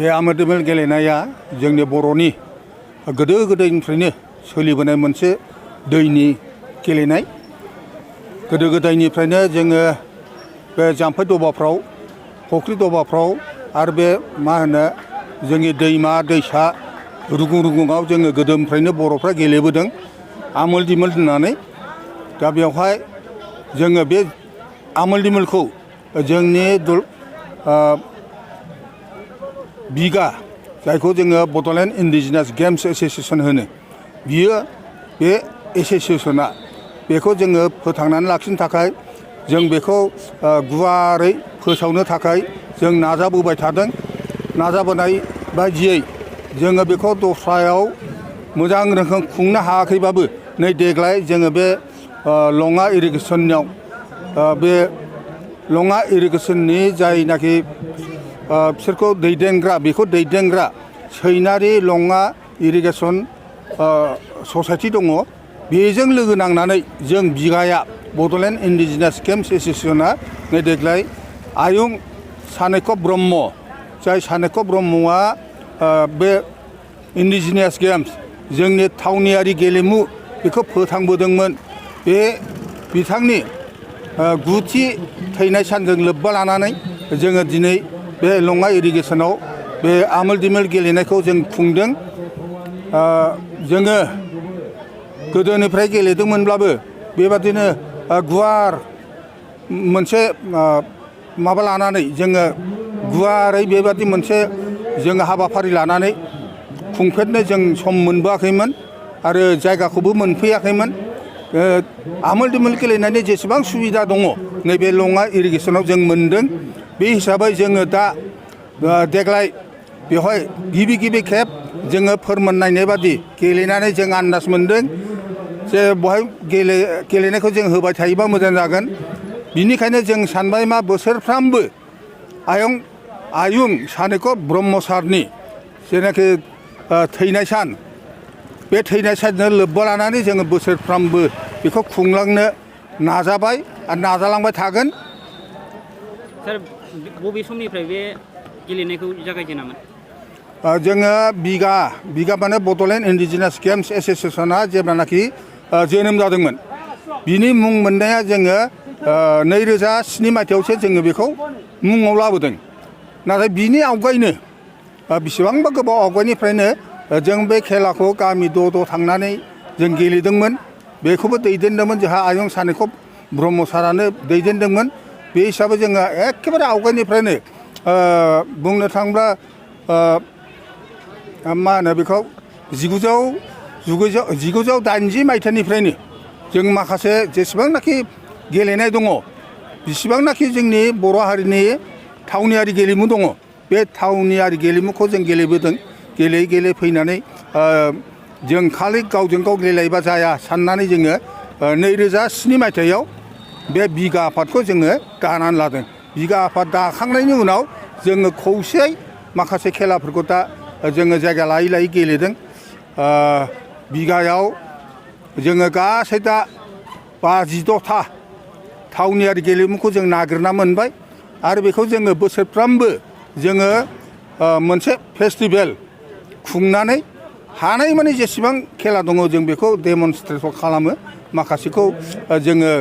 बे आमोल दिमोल गेलेनाया जोंनि बर'नि गोदो गोदायनिफ्रायनो सोलिबोनाय मोनसे दैनि गेलेनाय। गोदो गोदायनिफ्रायनो जोङो बे जाम्फै दबाफ्राव फुख्रि दबाफ्राव आरो बे मा होनो जोंनि दैमा दैसा रुगुं रुगुङाव जोङो गोदोनिफ्रायनो बर'फ्रा गेलेबोदों आमोल दिमोल होननानै। दा बेवहाय जोङो बे आमोल दिमोलखौ जोंनि बिगा जायखौ जोङो बड'लेण्ड इन्डिजिनास गेम्स एस'सियेसन होनो, बियो बे एस'सियेसना बेखौ जोङो फोथांनानै लाखिनो थाखाय जों बेखौ गुवारै फोसावनो थाखाय जों नाजाबोबाय थादों। नाजाबोनाय बायदियै जोङो बेखौ दस्रायाव मोजां रोखोम खुंनो हायाखैबाबो नै देग्लाय जोङो बे लङा इरिगेसनाव बे लङा इरिगेसननि जायनाखि बिसोरखौ दैदेनग्रा बेखौ दैदेनग्रा सैनारि लङा इरिगेसन ससाइटि दङ, बेजों लोगो नांनानै जों बिगाया बड'लेण्ड इन्डिजिनास गेम्स एस'सियेसना नै देग्लाय आयं सानेकब ब्रह्म, जाय सानेकब ब्रह्मआ बे इन्डिजिनियास गेम्स जोंनि थावनियारि गेलेमु बेखौ फोथांबोदोंमोन। बे बिथांनि गुथि थैनाय सानजों लोब्बा लानानै जोङो दिनै बे लङा इरिगेसनाव बे आमोल दिमोल गेलेनायखौ जों खुंदों। जोङो गोदोनिफ्राय गेलेदोंमोनब्लाबो बेबादिनो गुवार मोनसे माबा लानानै जोङो गुवारै बेबादि मोनसे जोङो हाबाफारि लानानै खुंफेरनो जों सम मोनबोआखैमोन आरो जायगाखौबो मोनफैयाखैमोन। आमोल दिमोल गेलेनायनि जेसेबां सुबिदा दङ नैबे लङा इरिगेसनाव जों मोनदों। बे हिसाबै जोङो दा देग्लाय बेवहाय गिबि खेब जोङो फोरमान नायनाय बादि गेलेनानै जों आन्दाज मोनदों जे बेवहाय गेलेनायखौ जों होबाय थायोबा मोजां जागोन। बिनिखायनो जों सानबाय मा बोसोरफ्रामबो आयं सानेकब ब्रह्म सारनि जेनाखि थैनाय सान, बे थैनाय सानजों लोब्बा लानानै जोङो बोसोरफ्रामबो बेखौ खुंलांनो नाजाबाय आरो नाजालांबाय थागोन। सार बबे समनिफ्राय बे गेलेनायखौ जागायजेनामोन? जोङो बिगा माने बड'लेण्ड इन्डिजिनास गेम्स एस'सियेसना जेब्लानाखि जोनोम जादोंमोन, बिनि मुं मोननाया जोङो 2007 मायथाइयावसो जोङो बेखौ मुङाव लाबोदों। नाथाय बिनि आवगायनो बेसेबांबा गोबाव आवगायनिफ्रायनो जों बे खेलाखौ गामि द' थांनानै जों गेलेदोंमोन। बेखौबो दैदेनदोंमोन जोंहा आयं सानेकब ब्रह्म सारानो दैदेनदोंमोन। बे हिसाबै जोङो एखेबारे आवगायनिफ्रायनो बुंनो थाङोब्ला मा होनो बेखौ 1980 मायथाइनिफ्रायनो जों माखासे जेसेबांनाखि गेलेनाय दङ, बेसेबांनाखि जोंनि बर' हारिनि थावनियारि गेलेमु दङ, बे थावनियारि गेलेमुखौ जों गेलेबोदों। गेले फैनानै जों खालि गावजों गाव गेलेलायबा जाया साननानै जोङो 2007 मायथाइयाव बे बिगा आफादखौ जोङो दानानै लादों। बिगा आफाद दाखांनायनि उनाव जोङो खौसेयै माखासे खेलाफोरखौ दा जोङो जायगा लायै गेलेदों। बिगायाव जोङो गासै दा 52था थावनियारि गेलेमुखौ जों नागिरना मोनबाय आरो बेखौ जोङो बोसोरफ्रामबो जोङो मोनसे फेस्टिभेल खुंनानै हानायमानि जेसेबां खेला दङ जों बेखौ डेमनस्ट्रेट खालामो। माखासेखौ जोङो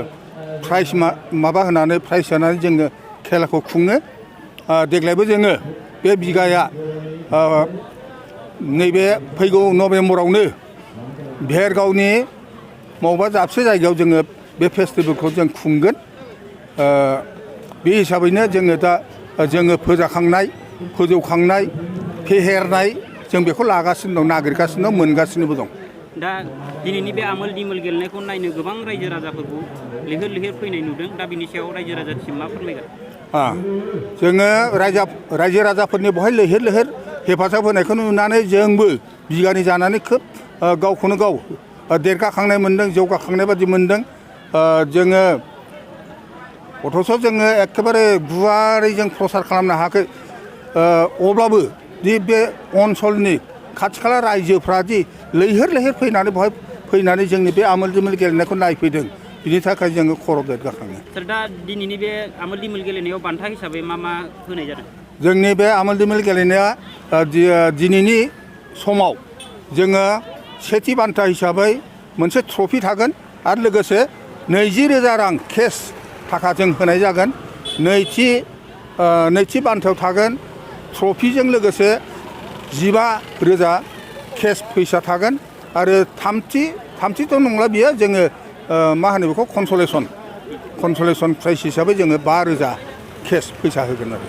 प्राइज होनानै जोङो खेलाखौ खुङो। देग्लायबो जोङो बे बिगाया नैबे फैगौ नभेम्बरावनो भेरगावनि बबेबा दाबसे जायगायाव जोङो बे फेस्टिभेलखौ जों खुंगोन। बे हिसाबैनो जोङो दा फोजौखांनाय फेहेरनाय जों बेखौ लागासिनो दं, नागिरगासिनो दं, मोनगासिनोबो दं। दा दिनैनि बे आमोल दिमोल गेलेनायखौ नायनो गोबां रायजो राजाफोरखौ लैहोर फैनाय नुदों। दा बिनि सायाव रायजो राजासिम मा फोरमायगोन? जोङो रायजो राजाफोरनि बेवहाय लैहोर हेफाजाब होनायखौ नुनानै जोंबो बिगानि जानानै खोब गावखौनो गाव देरगाखांनाय मोन्दों, जौगाखांनाय बादि मोन्दों। जोङो अथ'स' जोङो एखेबारे गुवारै जों प्रसार खालामनो हायाखै। अब्लाबो दि बे ओनसोलनि खाथि खाला रायजोफ्रा दि लैहोर फैनानै बेवहाय फैनानै जोंनि बे आमोल दिमोल गेलेनायखौ नायफैदों, बिनि थाखाय जोङो खर' देरगाखाङो। सार दा दिनैनि बे आमोल दिमोल गेलेनायाव बान्था हिसाबै मा होनाय जादों? जोंनि बे आमोल दिमोल गेलेनाया दिनैनि समाव जोङो सेथि बान्था हिसाबै मोनसे ट्रफि थागोन आरो लोगोसे 20,000 रां केस थाखा जों होनाय जागोन। नैथि बान्थायाव थागोन ट्रफिजों लोगोसे 15,000 केस फैसा थागोन आरो थामथिथ' नंला बियो जोङो मा होनो बेखौ कनसलेसन प्राइज हिसाबै जोङो 5,000 केस फैसा होगोन आरो।